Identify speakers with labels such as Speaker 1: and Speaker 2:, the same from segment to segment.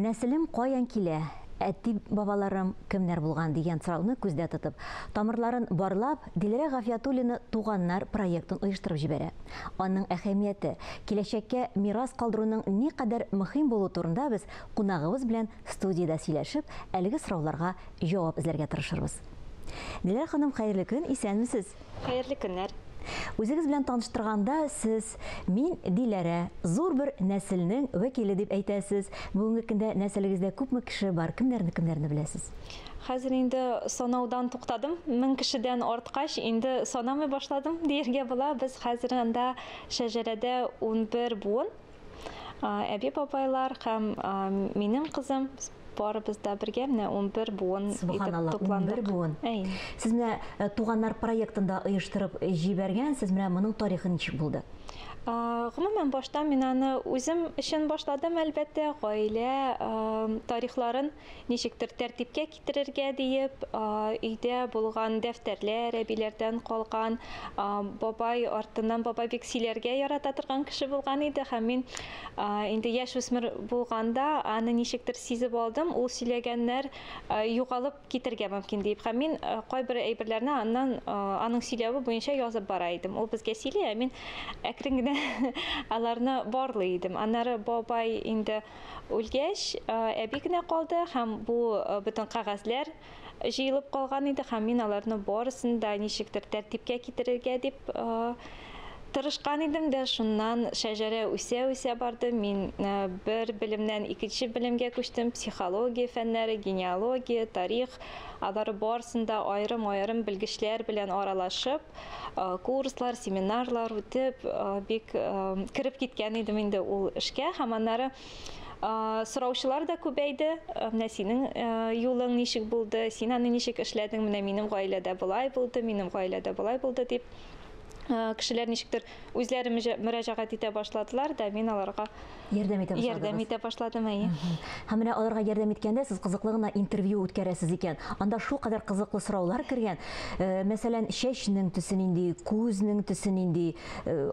Speaker 1: Нәселем каян килә? Әти бабаларым кемнәр булган дигән сорауны күздә тотып, тамырларын барлап, Диләрә Гафиятуллина Туганнар проектын оештырып җибәрә. Аның әһәмияте, киләчәккә мирас калдыруның никадәр мөһим булуы турында без кунагыбыз белән студиядә сөйләшеп, әлеге сорауларга җавап эзләргә тырышырбыз. Диләрә ханым, хәерле көн, исәнмесез!
Speaker 2: Хәерле көннәр!
Speaker 1: Үзегез белән таныштырганда сез мин Диләрә, зур бер нәселнең вәкиле дип әйтәсез. Бүгенге көндә нәселегездә күпме кеше бар? Кемнәрне кемнәрне беләсез?
Speaker 2: Хәзер инде санаудан туктадым. 1000 кешедән арткач, инде санамый башладым дияргә була. Без хәзер анда шәҗәрәдә 11 буын. Әби-бабайлар һәм минем кызым, без барыбыз да бергә менә 11 буын итеп
Speaker 1: Субханалла,
Speaker 2: тупландык.
Speaker 1: 11 буын.
Speaker 2: Әйе.
Speaker 1: Сез менә туганнар проектында оештырып җибәргәнсез, менә моның тарихы ничек булды?
Speaker 2: Гомумән, башта мин аны үзем өчен башладым, әлбәттә, гаилә тарихларын ничектер тәртипкә китерергә диеп, өйдә булган дәфтәрләр, әбиләрдән калган, бабай артыннан бабай бик сөйләргә ярата торган кеше булган иде, һәм мин инде яшүсмер булганда аны ничектер сизеп алдым, ул сөйләгәннәр югалып китергә мөмкин диеп, һәм мин кайбер әйберләрне аннан аның сөйләве буенча язып бара идем. Ул безгә сөйли, ә мин әкрен генә аларны барлый идем. Аннары бабай инде үлгәч, әби генә калды, һәм бу бөтен кәгазьләр җыелып калган иде, һәм мин аларны барысын да ничектер тәртипкә китерергә дип тырышкан идем дә, шуннан шәҗәрә үсә-үсә барды. Мин бер белемнән икенче белемгә күчтем, психология фәннәре, генеалогия, тарих, алары барысын да аерым-аерым белгечләр белән аралашып, курслар, семинарлар үтеп, бик кереп киткән идем инде ул эшкә, һәм аннары сораучылар да күбәйде. Менә синең юлың ничек булды, син аны ничек эшләдең, менә минем гаиләдә болай булды, минем гаиләдә болай булды дип кешеләр ничектер үзләре мөрәҗәгать итә башладылар да, мин аларга
Speaker 1: ярдәм итә башладыгыз.
Speaker 2: Ярдәм итә башладым, әйе.
Speaker 1: Һәм менә аларга ярдәм иткәндә сез кызыклы гына интервью үткәрәсез икән. Анда шулкадәр кызыклы сораулар кергән. Мәсәлән, чәчнең төсе нинди, күзнең төсе нинди,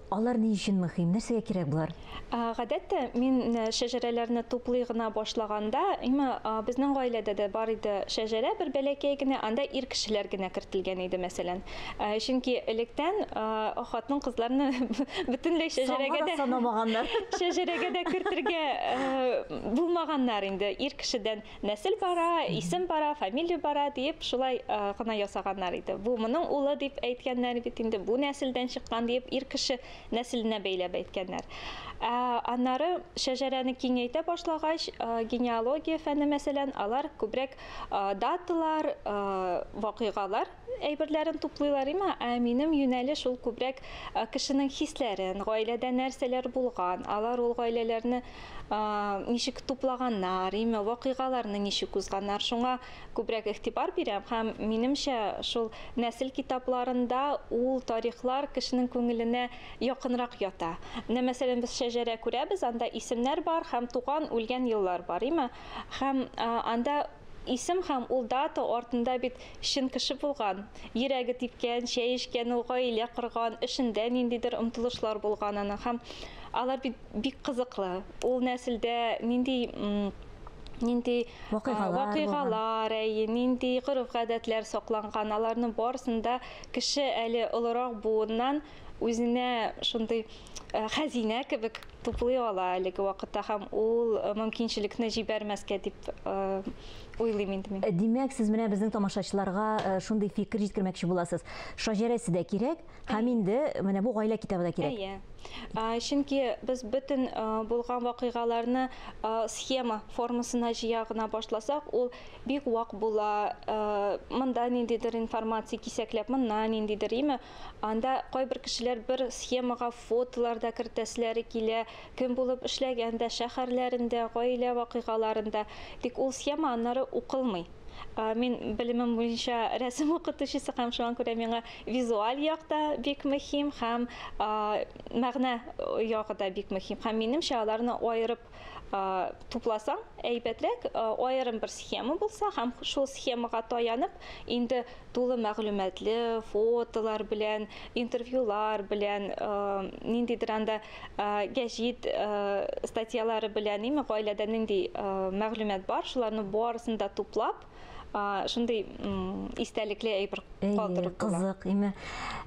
Speaker 1: алар ни өчен мөһим, нәрсәгә кирәк болар?
Speaker 2: Гадәттә, мин шәҗәрәләрне туплый гына башлаганда, именно безнең гаиләдә дә бар иде шәҗәрә бер бәләкәй генә, анда ир кешеләр генә кертелгән иде, мәсәлән. Чөнки электән хатын-кызларны бөтенләй шәҗәрәгә дә
Speaker 1: санамаганнар.
Speaker 2: Шәҗәрәгә дә кертергә булмаганнар инде. Ир кешедән нәсел бара, исем бара, фамилия бара диеп шулай гына ясаганнар иде. Бу моның улы дип әйткәннәр бит инде, бу нәселдән чыккан диеп ир кеше нәселенә бәйләп әйткәннәр. Аннары шәҗәрәне киңәйтә башлагач, генеалогия фәне мәсәлән, алар күбрәк даталар, вакыйгалар әйберләрен туплыйлар име, ә минем юнәлеш ул күбрәк кешенең хисләрен, гаиләдә нәрсәләр булган, алар ул гаиләләрне ничек туплаганнар, име, вакыйгаларны ничек узганнар, шуңа күбрәк игътибар бирәм, һәм минемчә шул нәсел китапларында ул тарихлар кешенең күңеленә якынрак ята. Менә мәсәлән, без шәҗәрә күрәбез, анда исемнәр бар һәм туган, үлгән еллар бар, име? Һәм анда исем һәм ул дата артында бит чын кеше булган, йөрәге типкән, чәй эчкән, ул гаилә корган, эшендә ниндидер омтылышлар булган аның, һәм алар бит бик кызыклы. Ул нәселдә нинди нинди вакыйгалар, әйе, нинди гореф-гадәтләр сакланган, аларның барысында кеше әле олырак буыннан үзенә шундый хәзинә кебек туплый ала әлеге вакытта, һәм ул мөмкинчелекне җибәрмәскә дип уйлыйм инде мин.
Speaker 1: Димәк, сез менә безнең тамашачыларга шундый фикер җиткермәкче буласыз. Шәҗәрәсе дә кирәк, һәм инде менә бу гаилә китабы да кирәк.
Speaker 2: Әйе. Чөнки без бөтен булган вакыйгаларны схема формасына җыя гына башласак, ул бик вак була. Монда ниндидер информация кисәкләп, монда ниндидер, име? Анда кайбер кешеләр бер схемага фотолар да кертәселәре килә, кем булып эшләгәндә, шәһәрләрендә, гаилә вакыйгаларында. Тик ул схема аннары укылмый. Мин белемем буенча рәсем укытучысы, һәм шуңа күрә миңа визуаль як та бик мөһим, һәм мәгънә ягы да бик мөһим. Һәм минемчә аларны аерып Тупласаң, әйбәтрәк, аерым бер схема булса һәм шул схемага таянып, инде тулы мәгълүматлы фотолар белән, интервьюлар белән, ниндидер анда гәҗит статьялары белән, име, гаиләдә нинди мәгълүмат бар, шуларны барысын да туплап, шундый истәлекле әйбер калдырып була.
Speaker 1: Кызык, име.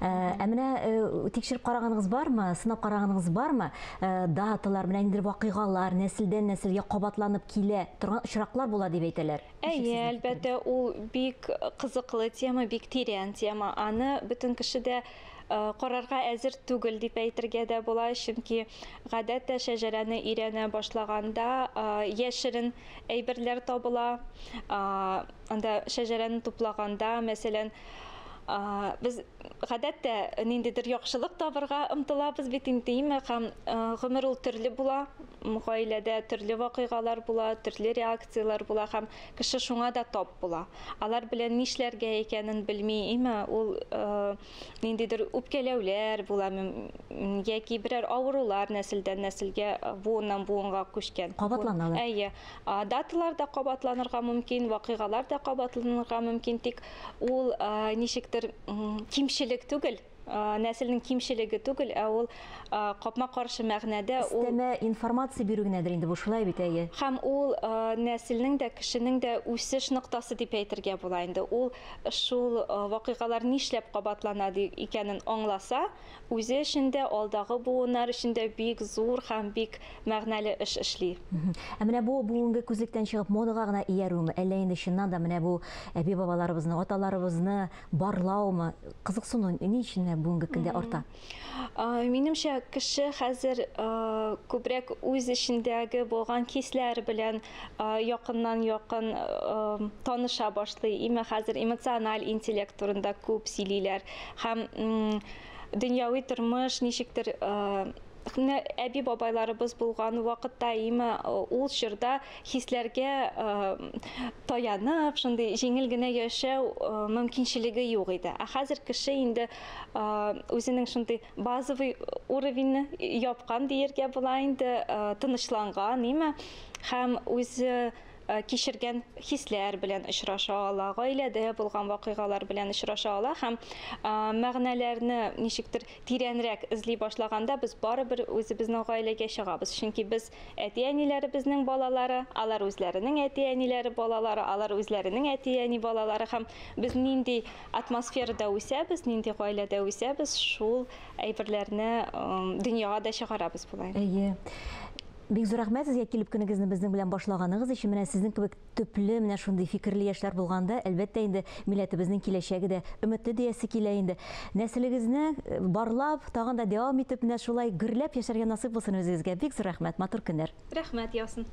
Speaker 1: Ә менә тикшереп караганыгыз бармы, сынап караганыгыз бармы? Даталар, менә ниндидер вакыйгалар нәселдән нәселгә кабатланып килә торган очраклар була дип әйтәләр.
Speaker 2: Әйе, әлбәттә, ул бик кызыклы тема, бик тирән тема. Аны бөтен кеше дә карарга әзер түгел дип әйтергә дә була, чөнки гадәттә шәҗәрәне өйрәнә башлаганда яшерен әйберләр табыла. Анда шәҗәрәне туплаганда, мәсәлән, без гадәттә ниндидер яхшылык табырга омтылабыз бит инде, һәм гомер ул төрле була, гаиләдә төрле вакыйгалар була, төрле реакцияләр була, һәм кеше шуңа да тап була. Алар белән нишләргә икәнен белми, име, ул ниндидер үпкәләүләр була, яки берәр авырулар нәселдән нәселгә, буыннан буынга күчкән.
Speaker 1: Кабатланалар.
Speaker 2: Әйе. Даталар да кабатланырга мөмкин, вакыйгалар да кабатланырга мөмкин, тик ул ничектер кимчелек түгел, нәселнең кимчелеге түгел, ә ул капма-каршы мәгънәдә ул
Speaker 1: өстәмә информация бирү генәдер инде бу, шулай бит, әйе.
Speaker 2: Һәм ул нәселнең дә, кешенең дә үсеш ноктасы дип әйтергә була инде. Ул шул вакыйгалар нишләп кабатлана икәнен аңласа, үзе өчен дә, алдагы буыннар өчен дә бик зур һәм бик мәгънәле эш эшли.
Speaker 1: Ә менә бу бүгенге күзлектән чыгып модага гына иярүме, әллә инде чыннан да менә бу әби-бабаларыбызны, аталарыбызны барлаумы, кызыксыну ни өчен бүгенге көндә арта?
Speaker 2: Минемчә, кеше хәзер күбрәк үз эчендәге булган хисләр белән якыннан якын таныша башлый. Име хәзер эмоциональ интеллект турында күп сөйлиләр. Һәм дөньяви тормыш ничектер әби-бабайларыбыз булган вакытта, име, ул чорда хисләргә таянып, шундый җиңел генә яшәү мөмкинчелеге юк иде. Ә хәзер кеше инде үзенең шундый базовый уровеньне япкан дияргә була инде, тынычланган, име, һәм үзе кичергән хисләр белән очраша ала, гаиләдә булган вакыйгалар белән очраша ала һәм мәгънәләрне ничектер тирәнрәк эзли башлаганда без барыбер үзебезнең гаиләгә чыгабыз. Чөнки без әти-әниләребезнең балалары, алар үзләренең әти-әниләре балалары, алар үзләренең әти-әни балалары һәм без нинди атмосферада үсәбез, нинди гаиләдә үсәбез, шул әйберләрне дөньяга да чыгарабыз болай.
Speaker 1: Әйе. Бик зур рәхмәт сезгә килеп көнегезне безнең белән башлаганыгыз өчен. Менә сезнең кебек төпле, менә шундый фикерле яшьләр булганда, әлбәттә инде милләтебезнең киләчәге дә өметле диясе килә инде. Нәселегезне барлап, тагын да дәвам итеп, менә шулай гөрләп яшәргә насыйп булсын үзегезгә. Бик зур рәхмәт, матур көннәр.
Speaker 2: Рәхмәт, яусын.